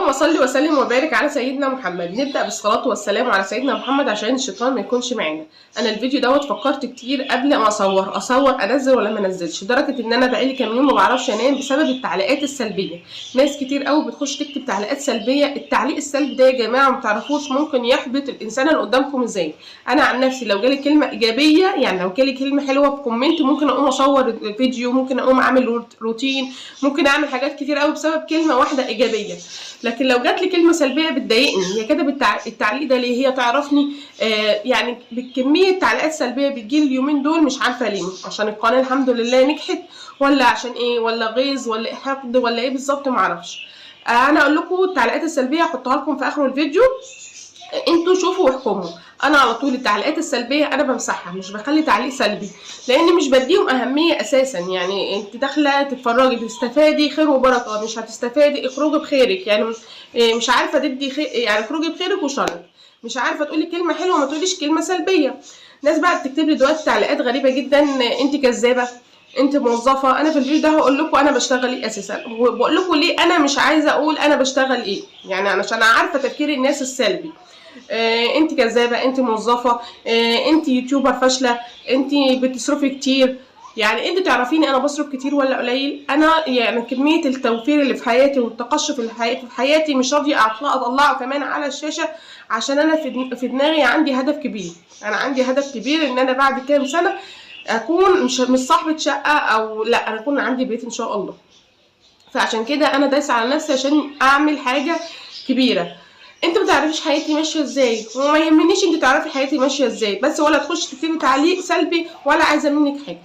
اللهم صل وسلم وبارك على سيدنا محمد. نبدا بالصلاة والسلام على سيدنا محمد عشان الشيطان ما يكونش معانا. انا الفيديو دوت فكرت كتير قبل ما اصور انزل ولا ما انزلش، لدرجة ان انا بقالي كام يوم ما بعرفش انام بسبب التعليقات السلبية. ناس كتير قوي بتخش تكتب تعليقات سلبية. التعليق السلبي ده يا جماعة ما تعرفوش ممكن يحبط الانسان اللي قدامكم ازاي. انا عن نفسي لو جالي كلمة ايجابية، يعني لو جالي كلمة حلوة في comment، ممكن اقوم اصور فيديو، ممكن اقوم اعمل روتين، ممكن اعمل حاجات كتير قوي بسبب كلمة واحدة ايجابية. لكن لو جات لي كلمة سلبية بتضايقني. هي كده التعليق ده ليه؟ هي تعرفني يعني بكمية تعليقات سلبية بتجيلي اليومين دول، مش عارفه ليه. عشان القناة الحمد لله نجحت، ولا عشان ايه، ولا غيظ، ولا حقد، ولا ايه بالظبط، معرفش. انا اقول لكم التعليقات السلبية هحطها لكم في اخر الفيديو، انتوا شوفوا واحكموا. انا على طول التعليقات السلبية انا بمسحها، مش بخلي تعليق سلبي، لان مش بديهم اهمية اساسا. يعني انت داخله تتفرجي تستفادي خير وبركة، مش هتستفادي اخرجي بخيرك. يعني مش عارفه تدي خير، يعني اخرجي بخيرك وشرك. مش عارفه تقولي كلمة حلوة، ما تقوليش كلمة سلبية. ناس بقى بتكتب لي دلوقتي تعليقات غريبة جدا، انت كذابه، انت موظفة. انا في الفيديو ده هقول لكم انا بشتغل ايه اساسا، وبقول لكم ليه انا مش عايزه اقول انا بشتغل ايه، يعني عشان عارفه تفكير الناس السلبي. انت كذابه، انت موظفة، انت يوتيوبر فاشلة، انت بتصرفي كتير. يعني انت تعرفيني انا بصرف كتير ولا قليل؟ انا يعني كمية التوفير اللي في حياتي والتقشف اللي في حياتي مش راضية اطلعه كمان على الشاشة، عشان انا في دماغي عندي هدف كبير. انا عندي هدف كبير ان انا بعد كام سنة اكون مش صاحبه شقه، او لا، انا اكون عندي بيت ان شاء الله. فعشان كده انا دايسه على نفسي عشان اعمل حاجة كبيرة. انت ما تعرفيش حياتي ماشية ازاي، وما يهمنيش انت تعرفي حياتي ماشية ازاي، بس ولا تخش تكتبي تعليق سلبي، ولا عايزه منك حاجة.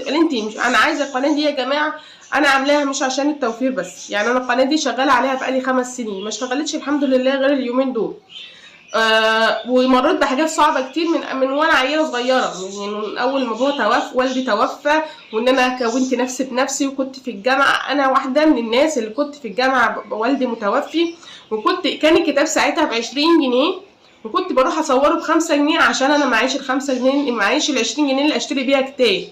انت مش، انا عايزه القناة دي يا جماعة انا عاملاها مش عشان التوفير بس. يعني انا القناة دي شغالة عليها بقالي 5 سنين، ما اشتغلتش الحمد لله غير اليومين دول. ومريت بحاجات صعبة كتير من وانا عيله صغيرة، يعني من اول ما بابا توفى، والدي توفى، وان انا كونت نفسي بنفسي، وكنت في الجامعة. انا واحدة من الناس اللي كنت في الجامعة والدي متوفي، كان الكتاب ساعتها ب20 جنيه، وكنت بروح اصوره ب5 جنيه عشان انا معيش ال5 جنيه، معيش ال20 جنيه اللي اشتري بيها كتاب.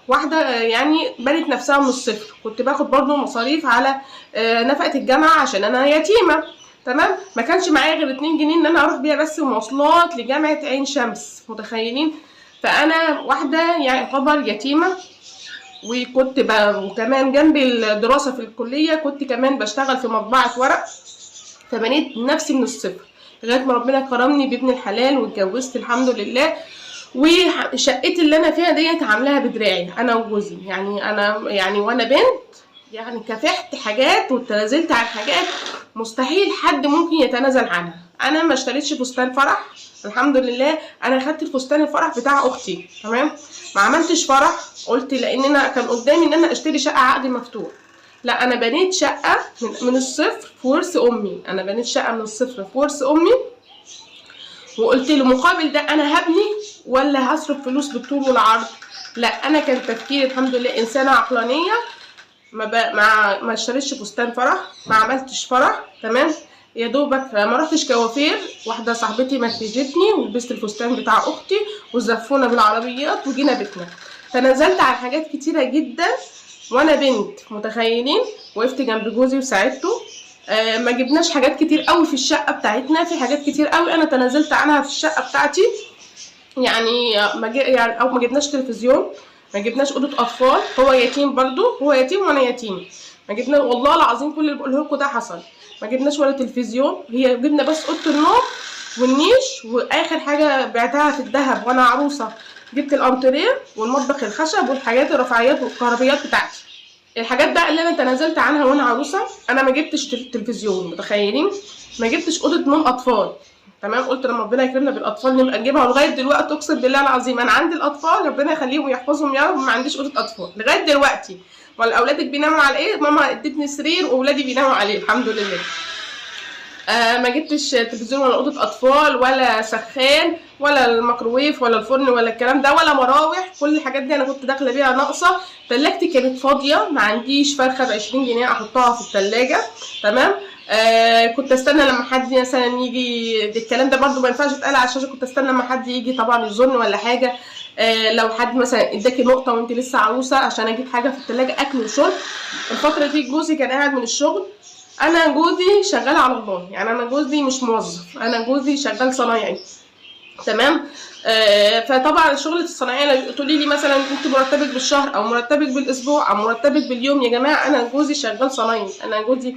واحدة يعني بنت نفسها من الصفر. كنت باخد برضو مصاريف على نفقه الجامعة عشان انا يتيمة، تمام. ما كانش معايا غير 2 جنيه ان انا اروح بيها بس مواصلات لجامعة عين شمس، متخيلين؟ فانا واحدة يعني يعتبر يتيمة، وكنت وكمان جنب الدراسة في الكلية كنت كمان بشتغل في مطبعة ورق. فبنيت نفسي من الصفر لغاية ما ربنا كرمني بابن الحلال واتجوزت الحمد لله. وشقتي اللي انا فيها ديت عاملاها بدراعي انا وجوزي. يعني انا يعني وانا بنت يعني كافحت حاجات وتنازلت عن حاجات مستحيل حد ممكن يتنازل عنها. انا ما اشتريتش فستان فرح الحمد لله، انا خدت الفستان الفرح بتاع اختي، تمام. ما عملتش فرح، قلت لان انا كان قدامي ان انا اشتري شقه عقد مفتوح. لا، انا بنيت شقه من الصفر في ورث امي. انا بنيت شقه من الصفر في ورث امي، وقلت له مقابل ده انا هبني ولا هصرف فلوس بالطول والعرض؟ لا، انا كان تفكيري الحمد لله انسانه عقلانية، ما اشتريتش فستان فرح، ما عملتش فرح، تمام. يا دوبك ما رحتش كوافير، واحدة صاحبتي مكيجتني ولبست الفستان بتاع اختي وزفونا بالعربيات وجينا بيتنا. تنازلت عن حاجات كتيرة جدا وانا بنت، متخيلين؟ وقفت جنب جوزي وساعدته. ما جبناش حاجات كتير قوي في الشقة بتاعتنا، في حاجات كتير قوي انا تنازلت عنها في الشقة بتاعتي. يعني ما يعني او ما جبناش تلفزيون، ما جبناش اوضة اطفال. هو يتيم برضو، هو يتيم وانا يتيم. ما جبنا والله العظيم كل اللي بقوله لكم ده حصل. ما جبناش ولا تلفزيون، هي جبنا بس اوضة النوم والنيش، واخر حاجة بعتها في الذهب وانا عروسه جبت الانتريه والمطبخ الخشب والحاجات الرفاعيات والكهربيات بتاعتي. الحاجات بقى اللي انا تنازلت عنها وانا عروسه، انا ما جبتش تلفزيون، متخيلين؟ ما جبتش اوضة نوم اطفال، تمام. قلت لما ربنا يكرمنا بالاطفال نبقى نجيبها. ولغاية دلوقتي اقسم بالله العظيم انا عندي الاطفال ربنا يخليهم ويحفظهم يا رب، ما عنديش اوضة اطفال لغاية دلوقتي. ولا اولادك بيناموا على ايه؟ ماما ادتني سرير واولادي بيناموا عليه الحمد لله. ما جبتش تلفزيون ولا اوضة اطفال ولا سخان ولا الميكروويف ولا الفرن ولا الكلام ده ولا مراوح. كل الحاجات دي انا كنت داخله بيها ناقصه. تلاجتي كانت فاضية، ما عنديش فرخة ب20 جنيه احطها في التلاجة، تمام. كنت استنى لما حد مثلا يجي، الكلام ده برضو ما ينفعش يتقال على الشاشة. كنت استنى لما حد يجي طبعا يزورني ولا حاجة. لو حد مثلا اداكي نقطة وانت لسه عروسه عشان اجيب حاجة في التلاجة اكل وشرب. الفترة دي جوزي كان قاعد من الشغل، انا جوزي شغال على الله، يعني انا جوزي مش موظف، انا جوزي شغال صنايعي، تمام. فطبعا الشغل الصناعية لو تقولي لي مثلا انت مرتبك بالشهر او مرتبك بالاسبوع او مرتبك باليوم، يا جماعة انا جوزي شغال صنايعي، انا جوزي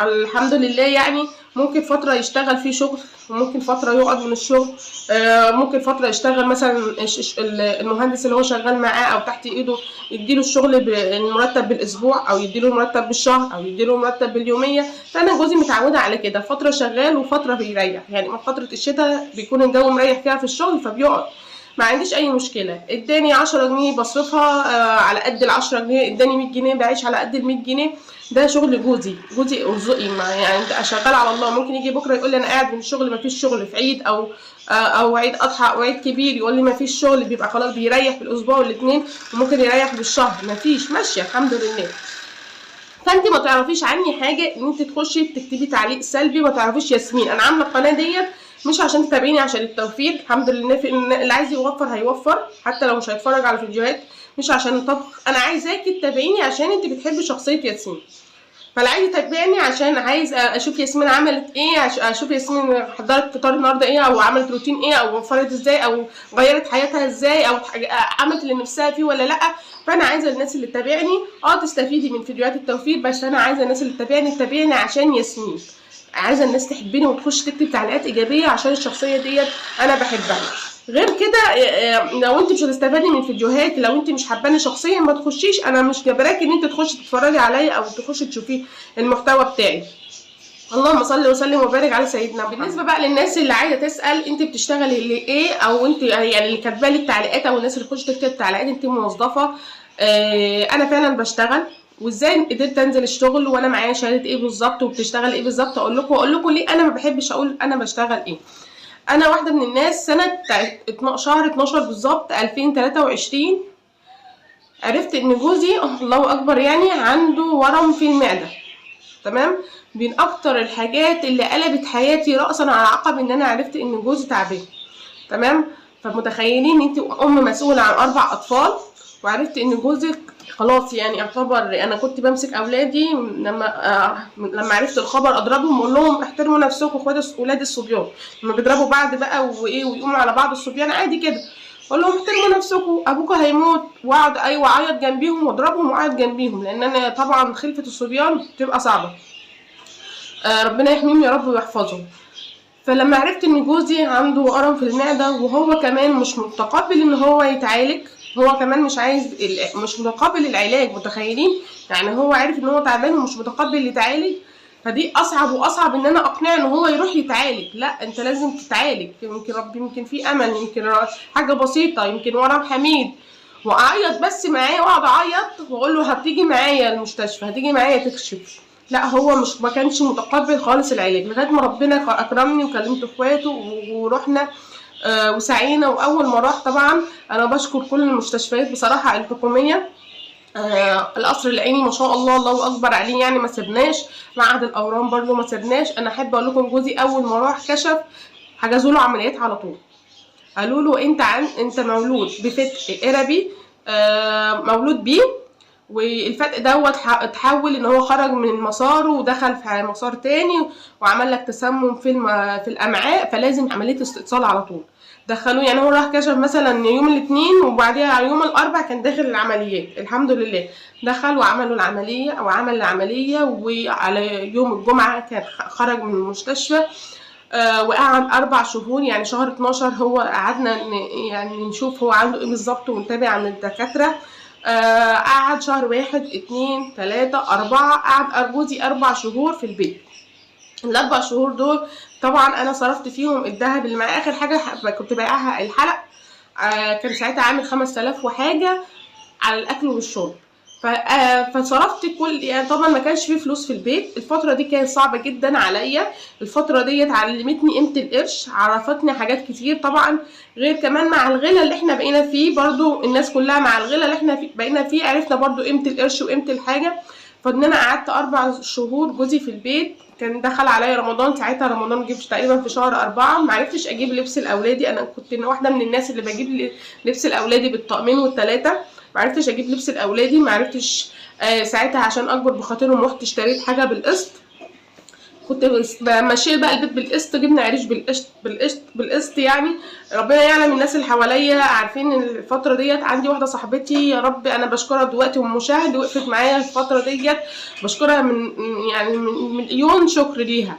الحمد لله يعني ممكن فترة يشتغل فيه شغل، وممكن فترة يقعد من الشغل، ممكن فترة يشتغل مثلا المهندس اللي هو شغال معاه او تحت ايده يديله الشغل المرتب بالاسبوع، او يديله المرتب بالشهر، او يديله المرتب باليوميه. فانا جوزي متعوده على كده، فترة شغال وفترة بيريح، يعني فترة الشتاء بيكون الجو مريح فيها في الشغل فبيقعد، ما عنديش اي مشكلة. اداني 10 جنيه بصرفها على قد ال 10 جنيه، اداني 100 جنيه بعيش على قد ال 100 جنيه. ده شغل جوزي، جوزي ارزقي، ما يعني انت شغال على الله. ممكن يجي بكره يقول لي انا قاعد من الشغل ما فيش شغل في عيد او عيد اضحى او عيد كبير، يقول لي ما فيش شغل، بيبقى خلاص بيريح بالاسبوع والاثنين، وممكن يريح بالشهر، ما فيش، ماشية الحمد لله. فانت ما تعرفيش عني حاجة ان انت تخشي تكتبي تعليق سلبي، ما تعرفيش ياسمين انا عامله القناة ديت مش عشان تتابعيني، عشان التوفير الحمد لله، في ان اللي عايز يوفر هيوفر حتى لو مش هيتفرج على فيديوهات، مش عشان الطبخ. انا عايزاكي تتابعيني عشان انت بتحبي شخصية ياسمين، فاللي عايز يتابعني عشان عايز اشوف ياسمين عملت ايه، اشوف ياسمين حضرت فطار النهارده ايه، او عملت روتين ايه، او وفرت ازاي، او غيرت حياتها ازاي، او عملت اللي نفسها فيه ولا لا. فانا عايزه الناس اللي تتابعني تستفيدي من فيديوهات التوفير، بس انا عايزه الناس اللي تتابعني تتابعني عشان ياسمين، عايزه الناس تحبني وتخش تكتب تعليقات ايجابية عشان الشخصية ديت انا بحبها. غير كده لو انت مش هتستفادي من فيديوهات، لو انت مش حباني شخصيا ما تخشيش، انا مش جبراكي ان انت تخشي تتفرجي عليا او تخشي تشوفي المحتوى بتاعي. اللهم صل وسلم وبارك على سيدنا محمد. بالنسبة بقى للناس اللي عايزه تسال انت بتشتغلي لايه، او انت يعني اللي كاتبه لي التعليقات، او الناس اللي تخش تكتب تعليقات انت موظفة، انا فعلا بشتغل، وازاي قدرت انزل الشغل وانا معايا شهادة ايه بالظبط، وبتشتغل ايه بالظبط. اقول لكم ليه انا ما بحبش اقول انا بشتغل ايه. انا واحدة من الناس سنة شهر 12 بالظبط 2023 عرفت ان جوزي الله اكبر يعني عنده ورم في المعدة، تمام. من اكتر الحاجات اللي قلبت حياتي راسا على عقب ان انا عرفت ان جوزي تعبان، تمام. فمتخيلين انت ام مسؤولة عن 4 اطفال وعرفت ان جوزك خلاص، يعني يعتبر انا كنت بمسك اولادي لما عرفت الخبر اضربهم واقول لهم احترموا نفسكم اخوات اولاد الصبيان، لما بيضربوا بعض بقى وايه ويقوموا على بعض الصبيان عادي كده، اقول لهم احترموا نفسكم ابوكم هيموت، واقعد ايوه اعيط جنبيهم واضربهم واعيط جنبيهم، لان انا طبعا خلفه الصبيان بتبقى صعبة، ربنا يحميهم يا رب ويحفظهم. فلما عرفت ان جوزي عنده ورم في المعدة وهو كمان مش متقبل ان هو يتعالج، هو كمان مش عايز مش متقبل العلاج، متخيلين؟ يعني هو عارف ان هو تعبان ومش متقبل يتعالج، فدي اصعب واصعب ان انا اقنعه ان هو يروح يتعالج. لا انت لازم تتعالج، يمكن ربي، يمكن في امل، يمكن حاجة بسيطة، يمكن ورم حميد. واعيط بس معاه واقعد اعيط واقول له هتيجي معايا المستشفى، هتيجي معايا تكشف. لا هو ما كانش متقبل خالص العلاج، لغاية ما ربنا اكرمني وكلمت اخواته ورحنا وسعينا. واول ما راح طبعا انا بشكر كل المستشفيات بصراحة الحكومية، القصر العيني ما شاء الله الله اكبر عليه، يعني ما سبناش، معهد الاورام برضو ما سبناش. انا احب اقول لكم جوزي اول ما راح كشف حجزوا له عمليات على طول، قالوا له انت مولود بفتق قربي، مولود بيه، والفتق دوت اتحول ان هو خرج من مساره ودخل في مسار تاني وعمل لك تسمم في الامعاء، فلازم عملية استئصال على طول. دخلوه، يعني هو راح كشف مثلا يوم الاثنين وبعديها على يوم الاربع كان داخل العمليات، الحمد لله دخل وعملوا العملية او عمل العملية، وعلى يوم الجمعة كان خرج من المستشفى، وقعد 4 شهور، يعني شهر 12 هو قعدنا يعني نشوف هو عنده ايه بالظبط ونتابع عن الدكاترة. قعد شهر 1 2 3 4، قعد جوزي 4 شهور في البيت. ال4 شهور دول طبعا انا صرفت فيهم الذهب اللي معايا، اخر حاجة كنت بايعها الحلق، كان ساعتها عامل 5000 وحاجه على الاكل والشرب. فصرفت كل، يعني طبعا ما كانش فيه فلوس في البيت. الفترة دي كانت صعبة جدا عليا، الفترة دي علمتني قيمة القرش، عرفتني حاجات كتير طبعا، غير كمان مع الغلا اللي احنا بقينا فيه، برضو الناس كلها مع الغلا اللي احنا بقينا فيه عرفنا برضو قيمة القرش وقيمه الحاجة. فان انا قعدت 4 شهور جوزي في البيت، كان دخل عليا رمضان ساعتها، رمضان جه تقريبا في شهر 4، ما عرفتش اجيب لبس لاولادي. انا كنت واحدة من الناس اللي بجيب لبس لاولادي بالطقمين والثلاثة، ما عرفتش اجيب لبس لاولادي، ما عرفتش ساعتها عشان اكبر بخاطرهم رحت اشتريت حاجة بالقسط، كنت ماشية بقى البيت بالقسط، جبنا عريش بالقسط بالقسط بالقسط. يعني ربنا يعلم الناس اللي حواليا عارفين الفترة ديت. عندي واحدة صاحبتي يا رب انا بشكرها دلوقتي ومشاهد وقفت معايا الفترة ديت، بشكرها من يعني من مليون شكر ليها.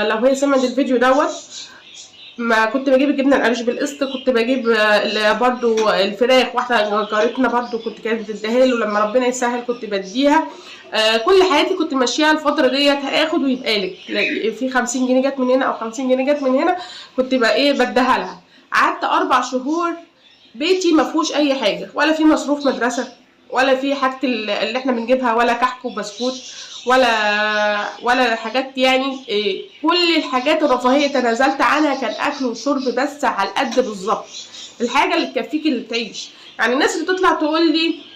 لو هي سمعت الفيديو دوت، ما كنت بجيب الجبنة القريش بالقسط، كنت بجيب برضو الفراخ، واحدة جارتنا برضو كنت كانت بتديها له لما ربنا يسهل كنت بديها. كل حياتي كنت ماشية الفترة ديت هاخد ويبقى لك في 50 جنيه جت من هنا او 50 جنيه جت من هنا، كنت بقى ايه بديها لها. قعدت 4 شهور بيتي ما فيهوش اي حاجة، ولا في مصروف مدرسه، ولا في حاجة اللي احنا بنجيبها، ولا كحك وبسكوت، ولا حاجات يعني إيه، كل الحاجات الرفاهية تنازلت عنها، كان اكل وشرب بس على القد بالظبط، الحاجة اللي تكفيك اللي تعيش. يعني الناس اللي تطلع تقول لي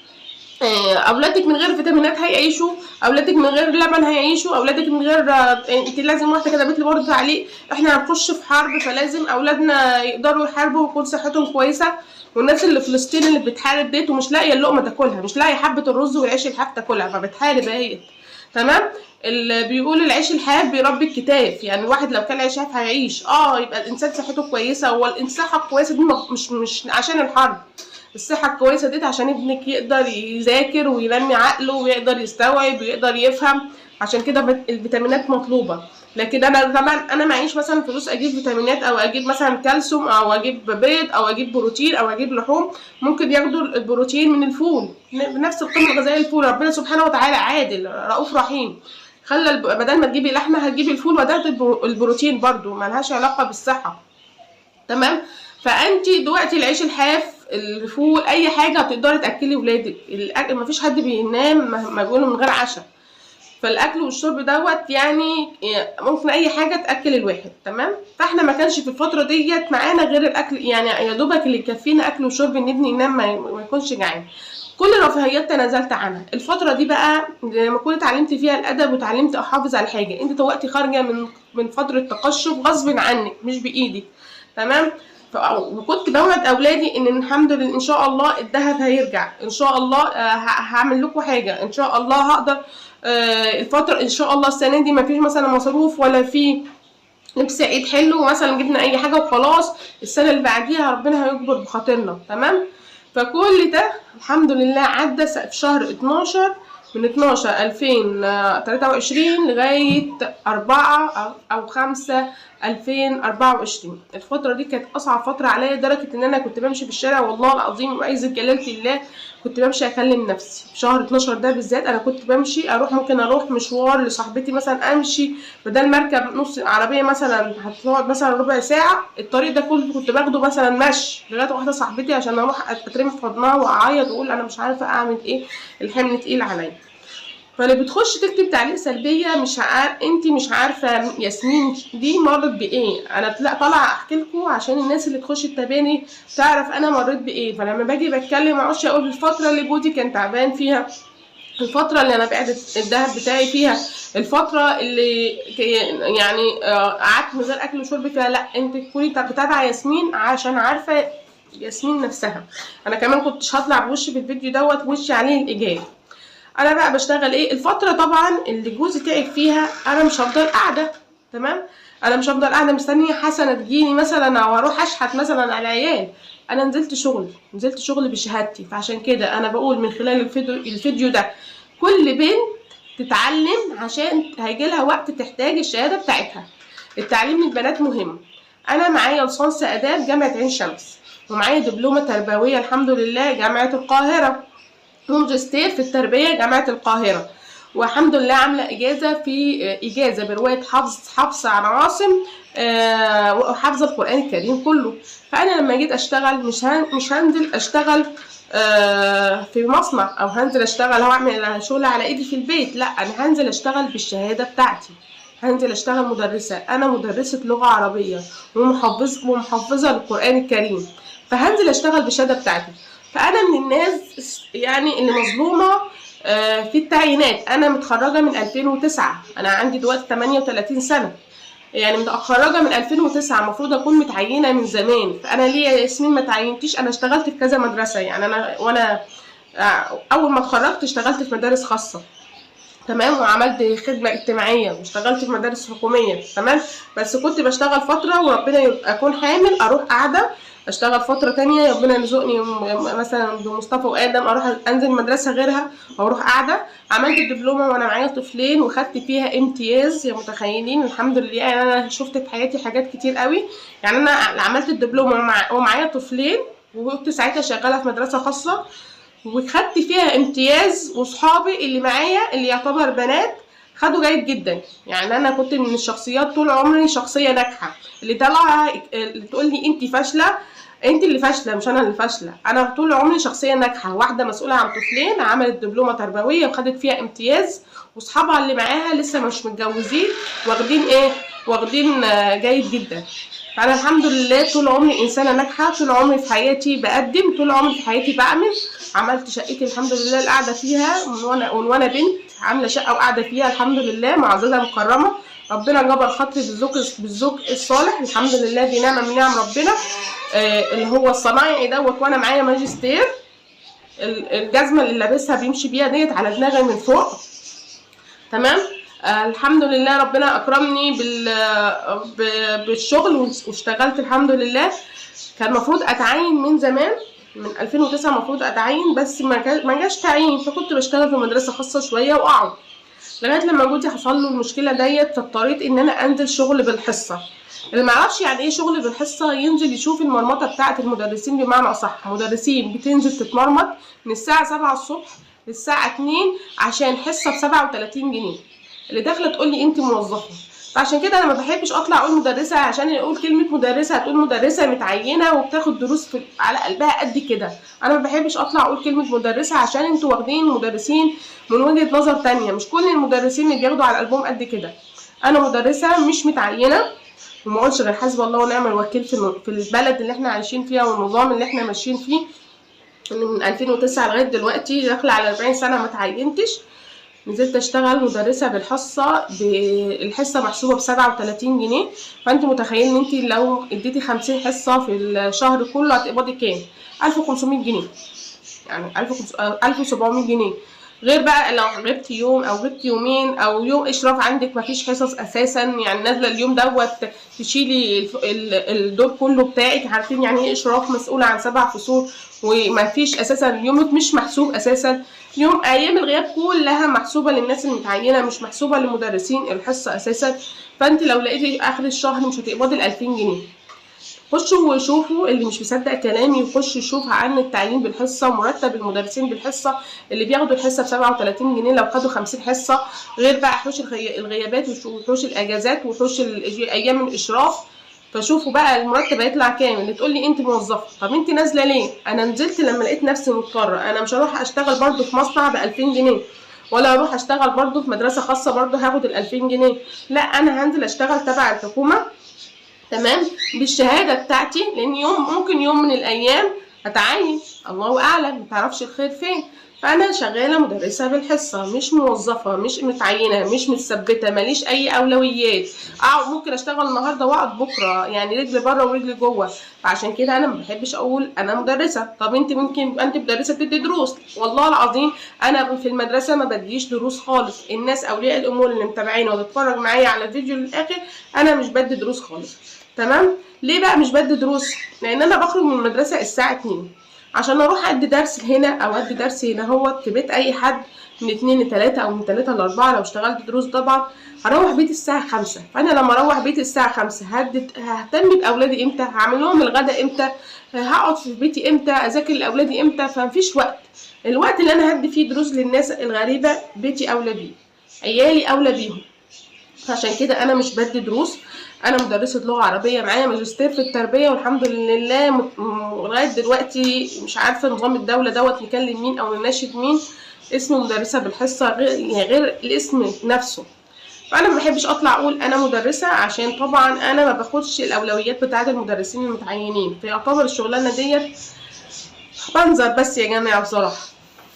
اولادك من غير فيتامينات هيعيشوا، اولادك من غير لبن هيعيشوا، اولادك من غير انت لازم، واحدة كتبت لي برضه تعليق احنا هنخش في حرب فلازم اولادنا يقدروا يحاربوا ويكون صحتهم كويسة. والناس اللي في فلسطين اللي بتحارب ديت ومش لاقيه اللقمة تاكلها، مش لاقيه حبه الرز والعيش الحاف تاكلها، فبتحارب اهي. تمام. اللي بيقول العيش الحاف بيربي الكتاف، يعني الواحد لو كان عيش حاف هيعيش، يبقى الانسان صحته كويسة. والصحة الكويسة دي مش عشان الحرب، الصحة الكويسة ديت عشان ابنك يقدر يذاكر وينمي عقله ويقدر يستوعب ويقدر يفهم، عشان كده الفيتامينات مطلوبة. لكن انا طبعا انا معيش مثلا فلوس اجيب فيتامينات او اجيب مثلا كالسيوم او اجيب بيض او اجيب بروتين او اجيب لحوم، ممكن ياخدوا البروتين من الفول بنفس القيمة الغذائية للفول. ربنا سبحانه وتعالى عادل رؤوف رحيم، خلى بدل ما تجيبي لحمة هتجيبي الفول وده البروتين برضو ملهاش علاقة بالصحة. تمام. فانتي دلوقتي العيش الحاف، الفول، اي حاجة هتقدري تاكلي ولادك. الاكل مفيش حد بينام ما بيقولوا من غير عشاء، فالاكل والشرب دوت يعني ممكن اي حاجة تاكل الواحد. تمام. فاحنا ما كانش في الفترة ديت معانا غير الاكل، يعني يا دوبك اللي يكفينا اكل وشرب ان ابني ينام ما يكونش جعان. كل الرفاهيات تنازلت عنها الفترة دي بقى، لما كنت اتعلمت فيها الادب وتعلمت احافظ على الحاجة. انت دلوقتي خارجه من فترة تقشف غصب عنك مش بايدك. تمام. وكنت بوعد اولادي ان الحمد لله ان شاء الله الذهب هيرجع، ان شاء الله هعمل لكم حاجة، ان شاء الله هقدر، الفترة ان شاء الله السنة دي ما فيش مثلا مصروف ولا في لبس عيد حلو مثلا، جبنا اي حاجة وخلاص، السنة اللي بعديها ربنا هيكبر بخاطرنا. تمام. فكل ده الحمد لله عدى في شهر 12، من 12 2023 لغاية 4 أو 5 2024. الفترة دي كانت أصعب فترة عليا، لدرجة إن أنا كنت بمشي في الشارع والله العظيم وعزة جلالة الله كنت بمشي أكلم نفسي. في شهر 12 ده بالذات أنا كنت بمشي أروح، ممكن أروح مشوار لصاحبتي مثلا، أمشي بدل ما أركب نص عربية مثلا هتقعد مثلا ربع ساعة، الطريق ده كله كنت باخده مثلا مشي لغاية واحدة صاحبتي عشان أروح أترمي في حضنها وأعيط وأقول أنا مش عارفة أعمل إيه، الحمل تقيل عليا. فاللي بتخش تكتب تعليق سلبية مش عارف انت مش عارفه ياسمين دي مرت بايه، انا طالعه احكي لكم عشان الناس اللي تخش تتابعني تعرف انا مريت بايه. فلما باجي بتكلم ما اقعدش اقول الفترة اللي جوزي كان تعبان فيها، الفترة اللي انا بعت الذهب بتاعي فيها، الفترة اللي يعني قعدت من غير اكل وشرب فيها، لا انت تكوني بتابعه ياسمين عشان عارفه ياسمين نفسها. انا كمان كنتش هطلع بوشي في الفيديو دوت، وشي عليه الايجاب. انا بقى بشتغل ايه الفترة طبعا اللي جوزي تعب فيها، انا مش هفضل قاعدة. تمام. انا مش هفضل قاعدة مستنيه حسنه تجيني مثلا او اروح اشحت مثلا على العيال. انا نزلت شغل، نزلت شغل بشهادتي. فعشان كده انا بقول من خلال الفيديو ده كل بنت تتعلم عشان هيجي لها وقت تحتاج الشهادة بتاعتها. التعليم للبنات مهم. انا معايا ليسانس اداب جامعه عين شمس، ومعايا دبلومه تربوية الحمد لله جامعه القاهرة، وماجستير في التربية جامعة القاهرة، والحمد لله عاملة إجازة في إجازة برواية حفص عن عاصم، وحافظة القرآن الكريم كله. فأنا لما جيت أشتغل مش هنزل أشتغل في مصنع أو هنزل أشتغل أو أعمل شغل على إيدي في البيت، لا أنا هنزل أشتغل بالشهادة بتاعتي، هنزل أشتغل مدرسة. أنا مدرسة لغة عربية ومحفظة للقرآن الكريم، فهنزل أشتغل بالشهادة بتاعتي. فأنا من الناس يعني اللي مظلومة في التعيينات. أنا متخرجة من 2009، أنا عندي دلوقتي 38 سنة، يعني متخرجة من 2009، المفروض أكون متعينة من زمان. فأنا ليه يا ياسمين ما تعينتيش؟ أنا اشتغلت في كذا مدرسة، يعني أنا وأنا اول ما اتخرجت اشتغلت في مدارس خاصة، تمام، وعملت خدمة اجتماعية واشتغلت في مدارس حكومية، تمام. بس كنت بشتغل فترة وربنا يبقى اكون حامل اروح قاعدة اشتغل فترة تانية، ربنا يرزقني مثلا بمصطفى وادم، اروح انزل مدرسه غيرها واروح قاعدة. عملت الدبلومه وانا معايا طفلين وخدت فيها امتياز، يا متخيلين الحمد لله. يعني انا شفت في حياتي حاجات كتير قوي. يعني انا عملت الدبلومه ومعايا طفلين، وكنت ساعتها شغالة في مدرسه خاصة وخدت فيها امتياز، وصحابي اللي معايا اللي يعتبر بنات خدوا جيد جدا. يعني انا كنت من الشخصيات طول عمري شخصية ناجحة، اللي طالعه اللي تقول لي انت فاشلة، انت اللي فاشلة مش انا اللي فاشلة. انا طول عمري شخصية ناجحة، واحدة مسؤولة عن طفلين، عملت دبلومه تربوية وخدت فيها امتياز، واصحابها اللي معاها لسه مش متجوزين واخدين ايه، واخدين جيد جدا. فانا الحمد لله طول عمري انسانه ناجحة، طول عمري في حياتي بقدم، طول عمري في حياتي بعمل. عملت شقتي الحمد لله اللي قاعدة فيها من وانا بنت، عامله شقه وقاعدة فيها الحمد لله، معززه مكرمة. ربنا جبر خاطري بالزوج الصالح الحمد لله، دي نعمه من نعم ربنا. اللي هو الصنايعي دوت، وانا معايا ماجستير. الجزمة اللي لابسها بيمشي بيها ديت على دماغي من فوق، تمام. الحمد لله ربنا اكرمني بالشغل واشتغلت الحمد لله. كان المفروض اتعين من زمان، من 2009 المفروض اتعين، بس ما جاش تعيين، فكنت بشتغل في مدرسه خاصة شوية واقعد لغاية لما جوزي حصل له المشكلة ديت، فاضطريت ان انا انزل شغل بالحصه. اللي ما يعرفش يعني ايه شغل بالحصه ينزل يشوف المرمطه بتاعه المدرسين، بمعنى اصح مدرسين بتنزل تتمرمط من الساعة 7 الصبح للساعة 2 عشان حصة ب 37 جنيه. اللي داخله تقول لي انت موظفة. فعشان كده انا ما بحبش اطلع اقول مدرسه، عشان يقول كلمة مدرسه هتقول مدرسه متعينة وبتاخد دروس على قلبها قد كده. انا ما بحبش اطلع اقول كلمة مدرسه عشان انتوا واخدين مدرسين من وجهه نظر تانية، مش كل المدرسين اللي بياخدوا على قلبهم قد كده. انا مدرسه مش متعينة، وما اقولش غير حسب الله ونعم الوكيل في البلد اللي احنا عايشين فيها والنظام اللي احنا ماشيين فيه. من 2009 لغاية دلوقتي داخله على 40 سنة ما تعينتش. نزلت اشتغل مدرسه بالحصه، الحصة محسوبة ب 37 جنيه. فانت متخيل ان انت لو اديتي 50 حصة في الشهر كله هتقبضي كام؟ 1500 جنيه، يعني 1700 جنيه. غير بقى لو غبت يوم او غبت يومين او يوم اشراف عندك مفيش حصص اساسا، يعني نازله اليوم دوت تشيلي الدور كله بتاعك. عارفين يعني ايه اشراف؟ مسؤولة عن 7 فصول ومفيش اساسا، يومك مش محسوب اساسا. يوم ايام الغياب كلها محسوبة للناس المتعينه، مش محسوبة لمدرسين الحصة اساسا. فانت لو لقيتي اخر الشهر مش هتقبضي ال 2000 جنيه. خشوا وشوفوا، اللي مش مصدق كلامي يخش يشوف عن التعيين بالحصه ومرتب المدرسين بالحصه، اللي بياخدوا الحصة ب 37 جنيه لو خدوا 50 حصة، غير بقى حوش الغيابات وحوش الاجازات وحوش ايام الاشراف. فشوفوا بقى المرتب هيطلع كام. اللي تقول لي انت موظفة، طب انت نازله ليه؟ انا نزلت لما لقيت نفسي مضطرة. انا مش هروح اشتغل برده في مصنع ب 2000 جنيه، ولا اروح اشتغل برده في مدرسه خاصة برده هاخد ال 2000 جنيه. لا، انا هنزل اشتغل تبع الحكومة، تمام، بالشهادة بتاعتي، لان ممكن يوم من الايام اتعين، الله اعلم، ما تعرفش الخير فين. فانا شغالة مدرسه بالحصه، مش موظفة، مش متعينة، مش متثبته، ماليش اي اولويات. ممكن اشتغل النهارده واقعد بكره، يعني رجل بره ورجل جوه. فعشان كده انا ما بحبش اقول انا مدرسه. طب انت ممكن انت مدرسه بتدي دروس؟ والله العظيم انا في المدرسة ما بديش دروس خالص. الناس اولياء الامور اللي متابعيني وتتفرج معايا على الفيديو للاخر، انا مش بدي دروس خالص، تمام. ليه بقى مش بدي دروس؟ لان انا بخرج من المدرسة الساعة 2 عشان اروح ادي درس هنا او ادي درس هنا هو في بيت اي حد، من 2 ل 3 او من 3 ل 4 لو اشتغلت دروس طبعا. هروح بيتي الساعة 5. فانا لما اروح بيتي الساعة 5 ههتم باولادي امتى؟ هعمل لهم الغدا امتى؟ هقعد في بيتي امتى؟ اذاكر لاولادي امتى؟ فمفيش وقت. الوقت اللي انا هدي فيه دروس للناس الغريبة، بيتي اولى بيه، عيالي اولى بيهم. فعشان كده انا مش بدي دروس. انا مدرسه لغة عربية، معايا ماجستير في التربية، والحمد لله لغاية دلوقتي مش عارفه نظام الدولة دوت نكلم مين او نناشد مين. اسم مدرسه بالحصه غير الاسم نفسه. فانا ما بحبش اطلع اقول انا مدرسه، عشان طبعا انا ما باخدش الاولويات بتاعه المدرسين المتعينين. فيعتبر الشغلانة ديت بنظر بس يا جماعة بصراحة.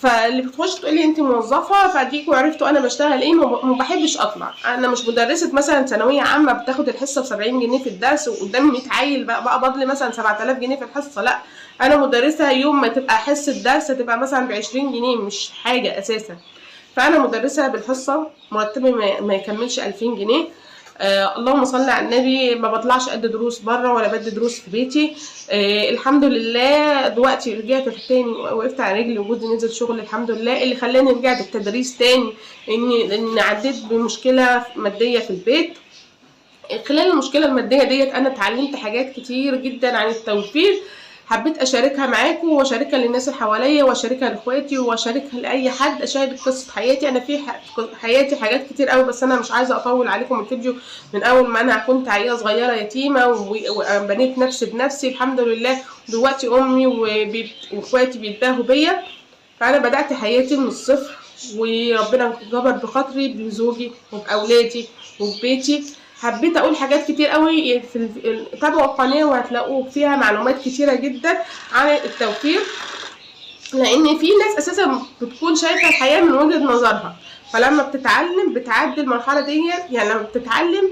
فاللي بتخش تقول لي انت موظفة، فاديكوا عرفتوا انا بشتغل ايه. ما بحبش اطلع، انا مش مدرسه مثلا ثانوية عامة بتاخد الحصة ب 70 جنيه في الدرس وقدامي 100 عيل بقى بضل مثلا 7000 جنيه في الحصة. لا، انا مدرسه يوم ما تبقى حصة درس تبقى مثلا ب 20 جنيه، مش حاجة اساسا. فانا مدرسه بالحصه، مرتبي ما يكملش 2000 جنيه. اللهم صل على النبي. ما بطلعش ادي دروس بره ولا بدي دروس في بيتي. الحمد لله دلوقتي رجعت تاني، وقفت على رجلي وجوزي نزل شغل الحمد لله. اللي خلاني رجعت التدريس تاني ان عديت بمشكلة مادية في البيت. خلال المشكلة المادية ديت انا اتعلمت حاجات كتير جدا عن التوفير، حبيت اشاركها معاكم واشاركها للناس اللي حواليا واشاركها لاخواتي واشاركها لاي حد، اشارك قصة حياتي. انا في حياتي حاجات كتير قوي، بس انا مش عايزه اطول عليكم الفيديو. من اول ما انا كنت عيله صغيرة يتيمة وبنيت نفسي بنفسي الحمد لله، دلوقتي امي واخواتي بيتباهوا بيا. فانا بدات حياتي من الصفر، وربنا جبر بخاطري بزوجي وباولادي وببيتي. حبيت اقول حاجات كتير قوي في تابعوا القناة وهتلاقوا فيها معلومات كتيرة جدا عن التوفير، لان في ناس اساسا بتكون شايفه الحياة من وجهه نظرها، فلما بتتعلم بتعدي المرحلة دي، يعني لما بتتعلم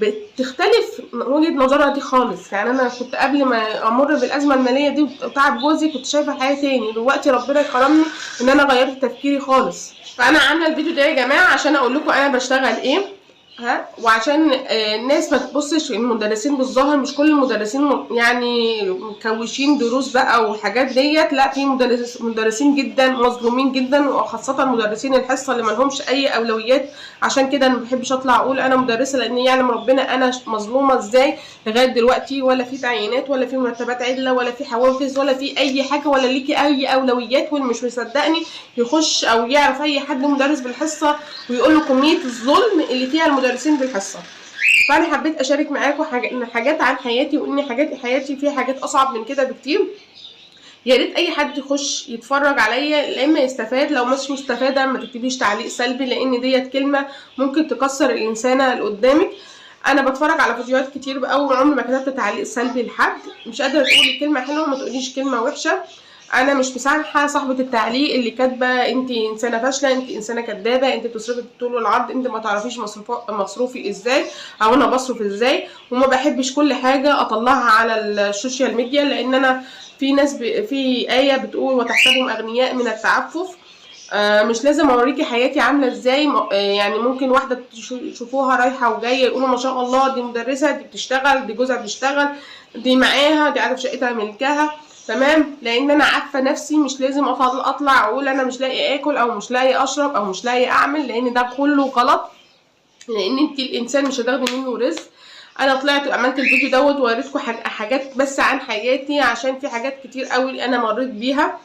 بتختلف وجهه نظرها دي خالص. يعني انا كنت قبل ما امر بالازمه المالية دي وتعب جوزي كنت شايفه الحياة تاني، دلوقتي ربنا كرمني ان انا غيرت تفكيري خالص. فانا عامله الفيديو ده يا جماعة عشان اقول لكم انا بشتغل ايه، ها، وعشان الناس ما تبصش المدرسين بالظاهر. مش كل المدرسين يعني مكوشين دروس بقى وحاجات ديت، لا، في مدرسين جدا مظلومين جدا، وخاصة مدرسين الحصة اللي ما لهمش اي اولويات. عشان كده انا ما بحبش اطلع اقول انا مدرسه، لان يعلم ربنا انا مظلومة ازاي لغاية دلوقتي، ولا في تعيينات ولا في مرتبات عدله ولا في حوافز ولا في اي حاجة ولا ليكي اي اولويات. واللي مش مصدقني يخش او يعرف اي حد مدرس بالحصه ويقول له كمية الظلم اللي فيها المدرسين بالحصه. فانا حبيت اشارك معاكم حاجات عن حياتي، وان حاجات حياتي فيها حاجات اصعب من كده بكتير. يا ريت اي حد يخش يتفرج عليا، يا اما يستفاد، لو مش مستفادة ما تكتبيش تعليق سلبي، لان ديت كلمة ممكن تكسر الانسانة اللي قدامك. انا بتفرج على فيديوهات كتير بقى، عمري ما كتبت تعليق سلبي لحد. مش قادرة تقولي كلمة حلوة ما تقوليش كلمة وحشة. انا مش مسامحة صاحبه التعليق اللي كاتبه انت انسانه فاشلة، انت انسانه كدابه، انت بتصرفي بالطول والعرض، انت ما تعرفيش مصروفي ازاي او انا بصرف ازاي. وما بحبش كل حاجة اطلعها على ال social media، لان انا في ناس في ايه بتقول وتحسبهم اغنياء من التعفف. مش لازم اوريكي حياتي عامله ازاي. يعني ممكن واحدة تشوفوها رايحة وجاية يقولوا ما شاء الله دي مدرسه، دي بتشتغل، دي جوزها بيشتغل، دي معاها، دي قاعدة في شقتها ملكها، تمام. لان انا عارفه نفسي، مش لازم اطلع اقول انا مش لاقي اكل او مش لاقي اشرب او مش لاقي اعمل، لان ده كله غلط. لان انت الانسان مش هتاخدي منه رزق. انا طلعت وعملت الفيديو دوت ووريتكم حاجات بس عن حياتي، عشان في حاجات كتير قوي انا مريت بيها.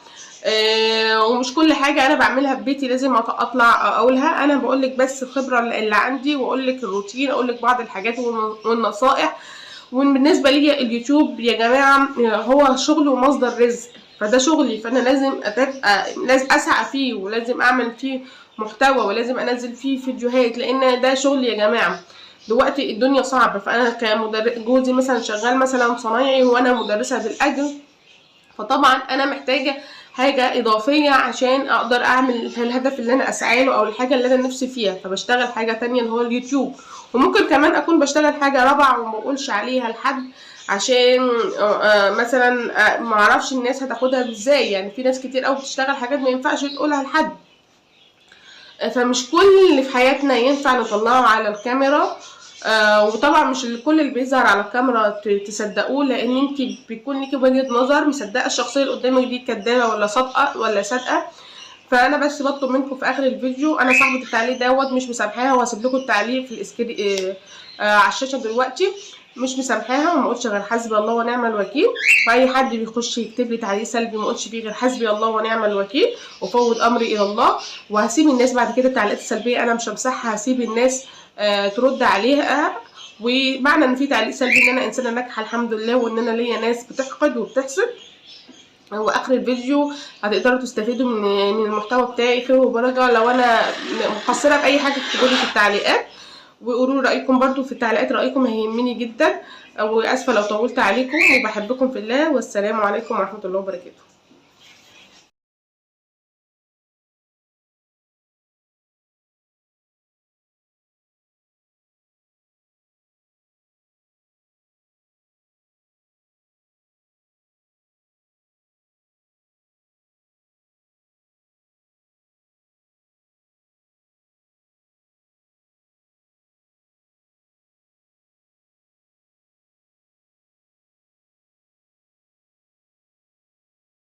ومش كل حاجة انا بعملها في بيتي لازم اطلع اقولها. انا بقولك بس الخبرة اللي عندي، واقولك الروتين، اقولك بعض الحاجات والنصائح. وبالنسبة لي اليوتيوب يا جماعة هو شغل ومصدر رزق، فده شغلي، فانا لازم لازم اسعى فيه، ولازم اعمل فيه محتوى، ولازم انزل فيه فيديوهات، لان ده شغلي يا جماعة. دلوقتي الدنيا صعبة، فانا كمدرس جوزي مثلا شغال مثلا صنايعي وانا مدرسه بالاجر، فطبعا انا محتاجه حاجة اضافية عشان اقدر اعمل الهدف اللي انا اسعى له او الحاجة اللي انا نفسي فيها، فبشتغل حاجة تانية اللي هو اليوتيوب. وممكن كمان اكون بشتغل حاجة رابعه وما بقولش عليها لحد، عشان مثلا ما اعرفش الناس هتاخدها ازاي. يعني في ناس كتير قوي بتشتغل حاجات ما ينفعش تقولها لحد، فمش كل اللي في حياتنا ينفع نطلعه على الكاميرا. وطبعا مش الكل اللي بيظهر على الكاميرا تصدقوه، لان انت بيكون ليكي وجهة نظر مصدقه الشخصية اللي قدامك دي كدابه ولا صادقة ولا صادقة. فانا بس بطلب منكم في اخر الفيديو، انا صاحبه التعليق دوت مش مسامحاها، وهسيب لكم التعليق في ال screen على الشاشة دلوقتي. مش مسامحاها وما اقولش غير حسبي الله ونعم الوكيل. واي حد بيخش يكتب لي تعليق سلبي ما اقولش فيه غير حسبي الله ونعم الوكيل، وفوض امري الى الله. وهسيب الناس بعد كده التعليقات السلبية انا مش همسحها، هسيب الناس ترد عليها. ومعنى ان في تعليق سلبي ان انا انسانه ناجحة الحمد لله، وان انا ليا ناس بتحقد وبتحسد. واخر الفيديو هتقدروا تستفيدوا من المحتوى بتاعي خير وبركة. لو انا مقصرة في اي حاجة اكتبوا لي في التعليقات، وقولوا رايكم برضو في التعليقات، رايكم هيهمني جدا. واسفه لو طولت عليكم، وبحبكم في الله، والسلام عليكم ورحمة الله وبركاته.